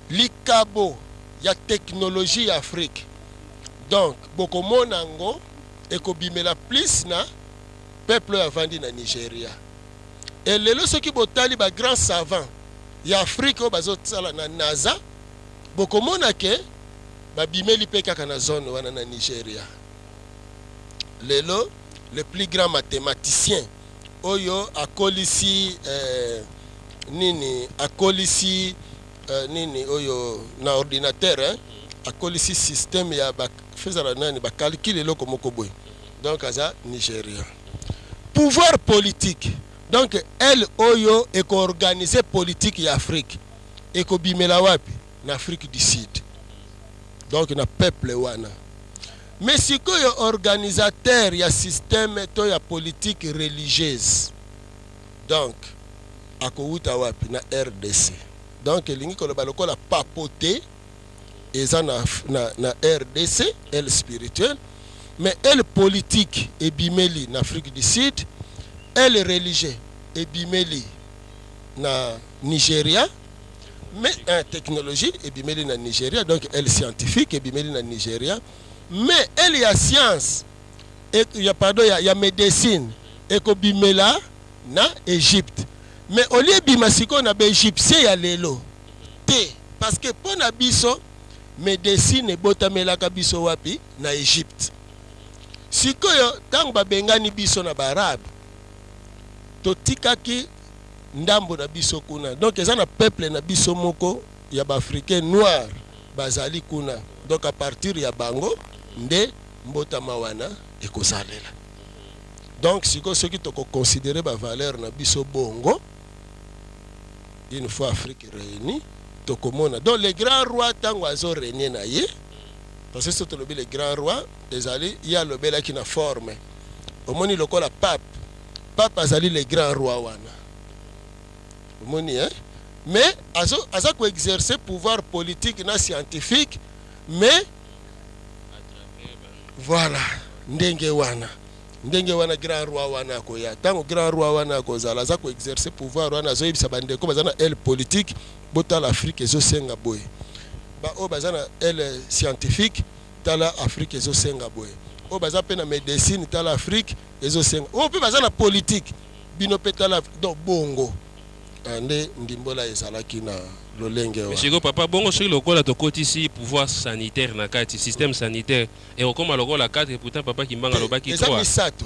Likabo ya technologie ya Afrique, donc bokomona yango ekobimela plus na peuple oyo avandi na Nigeria. Et lelo soki botali ba grands savants ya Afrique oyo bazosala na NASA, bokomona ke babimeli mpe kaka na zone wana na Nigeria. Lelo le plus grand mathématicien oyo akolisi nini, akolisi nini oyo na ordinateur, hein? Akolisi système ya ba fezala nani, bacalcul, eloko moko boye, donc aza Nigeria. Pouvoir politique, donc elle oyo ekoorganiser politique ya Afrique, ekobimela wapi? Na Afrique du Sud, donc na peuple wana. Mais sikoyo organisateur ya système to ya politique religieuse, donc akowuta wapi? Na RDC. Donc elingi koloba lokola papauté eza na RDC, aile spirituelle, mais aile politique ebimeli na Afrique du Sud, aile religieux ebimeli na Nigeria, mais technologie ebimeli na Nigeria, donc aile scientifique ebimeli na Nigeria, mais aile ya science ya, pardon, ya médecine ekobimela na Égypte. Mais olie ebima sikoyo na baégyptien ya lelo te, parce que mpo na biso médecine ebotamelaka biso wapi? Na Égypte. Sikoyo ntango babengani biso na baarabe, totikaki ndambo na biso kuna. Donc eza na peuple na biso moko ya baafricain noir bazali kuna. Donc à partir ya bango nde mbotama wana ekozalela. Donc sikoyo soki tokoconsidérer bavaleur na biso bongo, une fois Afrique réunie, tokomona donc le grand roi ntango azorégner na ye, parce que so tolobi le grand roi, ezali ye alobelaki na forme. Omoni lokola pape, pape azali le grand roi wana, omoni, hein? Mais aza koexercer pouvoir politique na scientifique, mais voilà, ndenge wana, ndenge wana grand roi wana akoya. Ntango grand roi wana akozala, aza koexercer pouvoir wana, azoyebisa bandeko baza na aile politique: botala, Afrique ezosenga boye. Baoyo baza na aile scientifique, tala, Afrique ezosenga boye. Oyo baza mpe na médecine, tala, Afrique ezosenga. Oyo mpe baza na politique, bino mpe tala. Donc bongo nde ndimbola ezalaki na lolenge wana. Siko papa, bongo soki lokola tokotisi pouvoir sanitaire na kati, système sanitaire ekokóma lokola 4? Pourtant papa Kimbangu alobaki eza 3. Misato.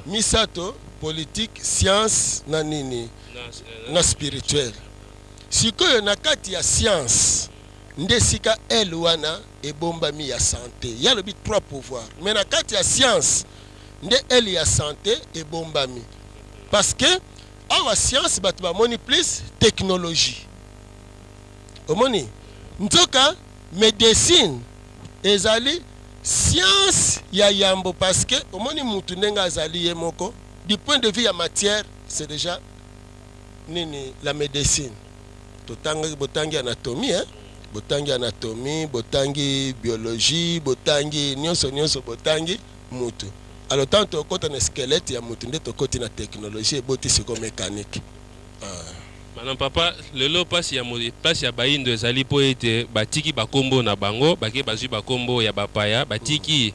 Misato: politique, science na nini? Na spirituel. Sikoyo na kati ya science nde esika aile wana ebombami ya santé. Ye alobi trois pouvoirs, mais na kati ya science nde aile ya santé ebombami, parce que awa science bato bamoni plus technologie. Omoni, nzoka médecine ezali science ya yambo, parce que omoni mutu ndenge azali ye moko, du point de vue ya matière, c'est déjà nini, la médecine. Totangi, botangi anatomie, hein? Botangi anatomie, botangi biologie, botangi nyonso nyonso, botangi mutu. Alors tant tokɔta na squelette ya mutu, nde tokɔti na technologie, eboti siko mécanique, ah. Maintenant papa, lelo mpasi ya bayindo ezali mpo ete batiki bakombo na bango, bake bazwi bakombo ya bapaya, batiki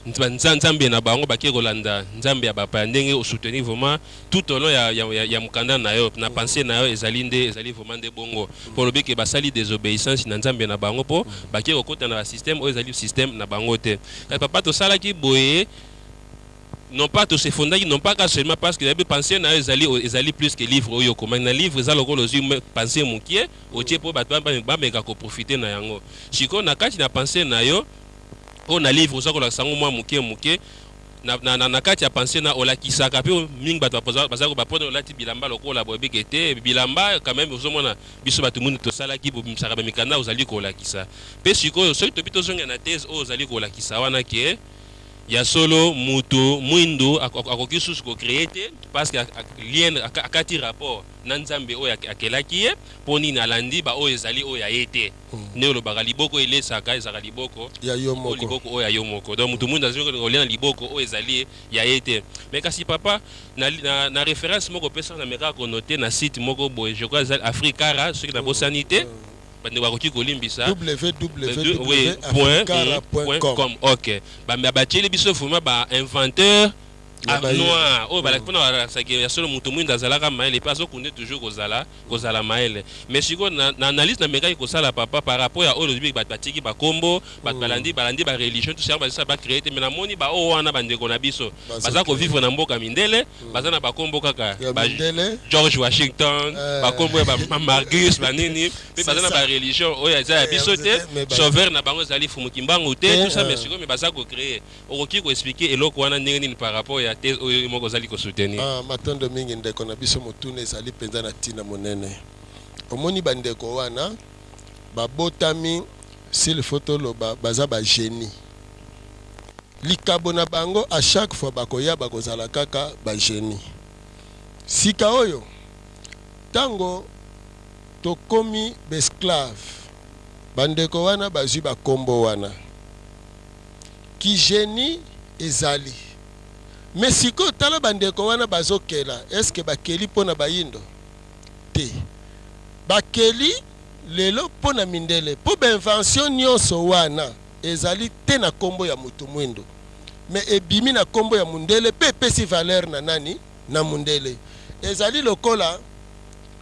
nzambe na bango, bake kolanda nzambe ya bapaya. Ndenge osoutenir vraiment tout au long ya mokanda na yo, na pensée na yo, ezali nde, ezali vraiment nde bongo, mpo olobi ke basali désobéissance na nzambe na bango mpo bake kokɔta na basystème oyo ezali système na bango te. Kasi papa, tosalaki boye non pas tosefondaki, non pas ka seulement parce que yabi pensée na yo ezali plus que livre oyo okomaki. Na livre eza lokola ozwi pensée mokie, otie mpo bato bameka koprofiter na yango. Sikoyo na kati na pensée na yo oyo na livre, oza kolakisa yango mwa moke moke. Na kati ya pensée na olakisaka mpe mingi bato baza bapona olati bilamba lokola boyebike te bilamba. Quand même ozomona biso bato muni tosalaki, bobimisaka bamikanda, ozali kolakisa mpe. Sikoyo soki tobi tozongela na thèse oyo ozali kolakisa wana ke ya solo mutu mwindu akoki susu kocréer te, parce que lien akati rapport na nzambe oyo akelaki ye. Mpo nini? Alandi baoyo ezali oyo ya ye te. Nde olobaka liboko elesaka ezalaka liboko ya yo moko. Liboko oyo ya yo moko. Donc mutu mwindu azali kolia na liboko oyo ezali ya ye te. Mais kasi papa, na référence moko opesaka, na mekaka konoter na site moko boye, je crois ezali Africara soki nabosani te. Bandeko bakoki kolimbisa. www.africara.com. Ok, batieli biso vraiment bainventeur noir oyo balaki mpona balakisaki ya solo moto mwindo azalaka mayele mpe azokunde toujours kozala mayele. Mais sikoyo, na analyse namekaki kosala, papa, par rapport ya oyo olobi, bato batiki bakombo, bato balandi bareligion, tout yango bazosala, bacréer te. Mais namoni baoyo wana, bandeko na biso baza kovivre na mboka mindele, baza na bakombo kaka George Washington, bakombo ya baMargus, banini, mpe baza na bareligion oyo eza ya biso te. Sauveur na bango ezali Fumu Kimbangu te, tout ça. Mais sikoyo, mais baza kocréer. Okoki koexpliquer eloko wana ndenge nini par rapport ya te oyo moko ozali kosoutenir? Ah, matondo mingi, ndeko na biso. Motuna ezali mpenza na ntina monene. Omoni, bandeko wana babotami, s'il faut toloba, baza bagénie. Likabo na bango, à chaque fois bakoya, bakozala kaka bagénie. Sika oyo, ntango tokomi baesclave, bandeko wana bazwi bakombo wana, kigénie ezali. Mais sikoyo, tala, bandeko wana bazokela, eske bakeli mpo na bayindo te? Bakeli lelo mpo na mindele, mpo bainvention nyonso wana ezali te na nkombo ya motu mwindo, mais ebimi na nkombo ya mundele mpe epesi valeur na nani? Na mundele. Ezali lokola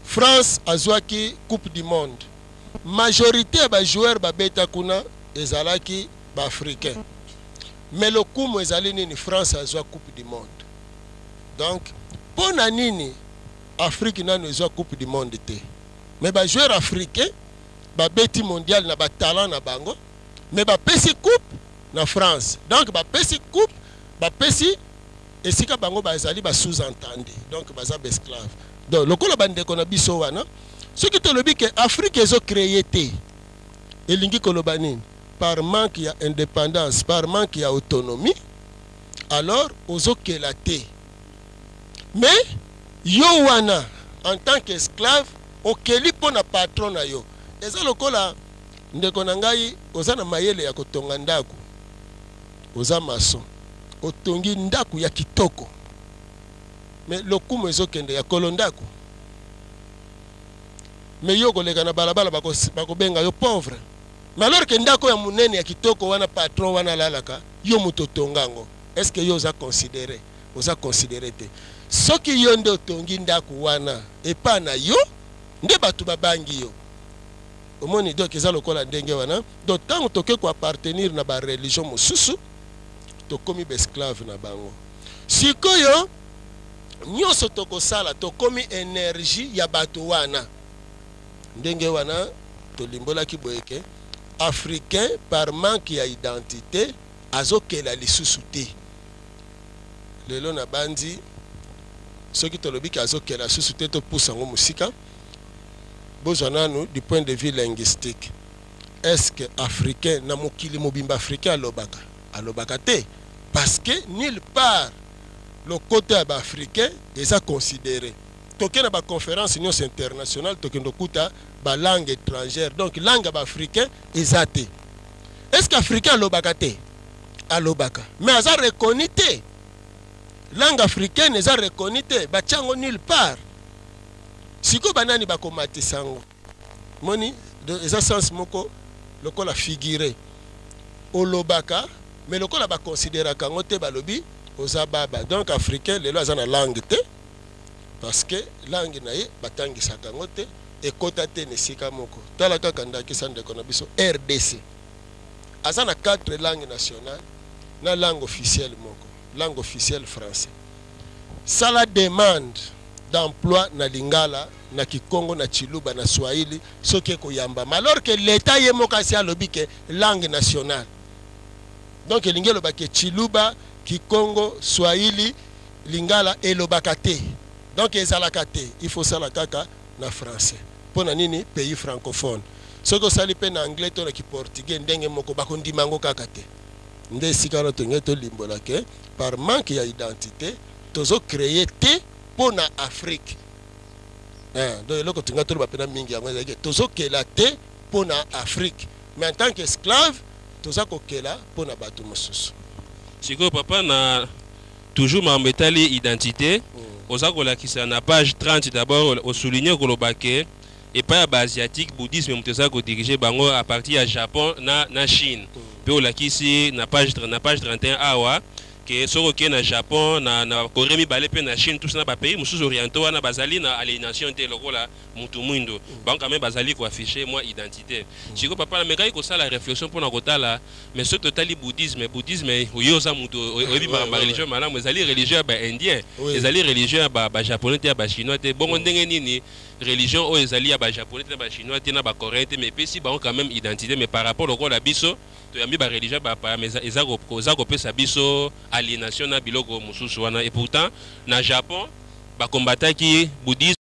France azwaki Coupe du monde, majorité ya bajoueur babeta kuna ezalaki baafricain, mais lokumu ezali nini? France azwa Coupe du monde. Donc mpo na nini Afrique nano ezwa Coupe du monde te? Mais bajoueur africain babeti mondial na batalent na bango, mais bapesi coupe na France. Donc bapesi coupe, bapesi esika bango bazali basous-entendu, donc baza baesclave. Donc lokola bandeko na biso wana, soki tolobi ke Afrique ezocréer te, elingi koloba nini? Par manque ya indépendance, par manque ya autonomie, alors ozokela te. Mais yo wana, en tant qu'esclave, okeli mpo na patron na yo. Eza lokola, ndeko na ngai, oza na mayele ya kotonga ndako, oza maçon, otongi ndako ya kitoko, mais lokumu ezokende ya kolo ndako. Mais yo koleka na balabala, bakobenga yo pauvre. Mais alors ke ndako ya monene ya kitoko wana, patron wana alalaka, yo moto otonga yango. Est ce que yo oza considéré? Oza considéré te. Soki yo nde otongi ndako wana, epa na yo nde bato babangi yo. Omoni? Donc eza lokola ndenge wana. Donc ntango toke koappartenir na bareligion mosusu, tokomi baesclave na bango. Sikoyo nyonso tokosala, tokomi énergie ya bato wana. Ndenge wana tolimbolaki boye ke africain, par manque ya identité, azokela lisusu te. Lelo na bandi, soki tolobi ke azokela susu te, topusa yango mosika. Bozwa nanu du point de vue linguistique: est ce que africain na mokili mobimba, africain alobaka? Alobaka te, parce que nulle part lokota ya baafricain eza considéré. Toke na baconférence nyonso internationale, tokende okuta balangue étrangère, donc langue ya baafricain eza te. Est ce que africain alobaka te? Alobaka, mais aza reconnu te. Langue africaine eza reconnu te, batia yango nulle part. Sikoyo banani bakomatisa yango? Moni, eza sens moko lokola figure. Olobaka, mais lokola baconsidéraka yango te, balobi oza baba. Donc africain lelo aza na langue te, parce que langue na ye batangisaka yango te, ekɔta te na esika moko. Tala kaka ndakisa, ndeko na biso, RDC aza na quatre langue nationale na langue officielle moko, langue officielle français. Sala demande d'emploi na lingala, na kikongo, na chiluba, na swahili, soki ekoyambama, alors que l'État ye moko asi alobi ke langue nationale. Donc elingi eloba ke chiluba, kikongo, swahili, lingala elobaka te, donc ezalaka te. Il faut sala kaka na français. Mpo na nini? Pays francophone. Soki osali mpe na anglais to na kiportugais, ndenge moko, bakondima yango kaka te. Nde esika wana tolingi tolimbola ke par manque ya identité, tozocréer te mpo na Afrique. Donc eloko tolingi toloba mpena mingi, yango ezalaki: tozokela te mpo na Afrique, mais en tant qu'esclave, toza kokela mpo na bato mosusu. Sikoyo, papa, na toujours makambo etali identité, oza kolakisa na page 30, d'abord osouligne koloba ke Epai ya baasiatique, bouddhisme moto eza kodiriger bango à partir ya Japon na Chine. Mpe olakisi na page 31 awa ke soki okei na Japon, na Corée mibale mpe na Chine, tous na bapays mosusu orientaux wana, bazali na aliénation te lokola mutu mwindo. Bango quand même bazali koafficher mwa identité. Sikoyo papa, namekaki kosala réflexion mpona kotala, mais soki totali bouddhisme, bouddhisme oyo oza mutu oyebi makambo ya religion malamu, ezali religion ya baindien, ezali religion ya bajaponais te, ya bachinois te. Bongo ndenge nini religion oyo ezali ya bajaponais te, na bachinois te, na bacoréen te, mais epesi bango quand même identité? Mais par rapport lokola biso toyambi bareligion bapaya, mais eza kopesa biso aliénation na biloko mosusu wana. Et pourtant na Japon bakombataki bouddhisme.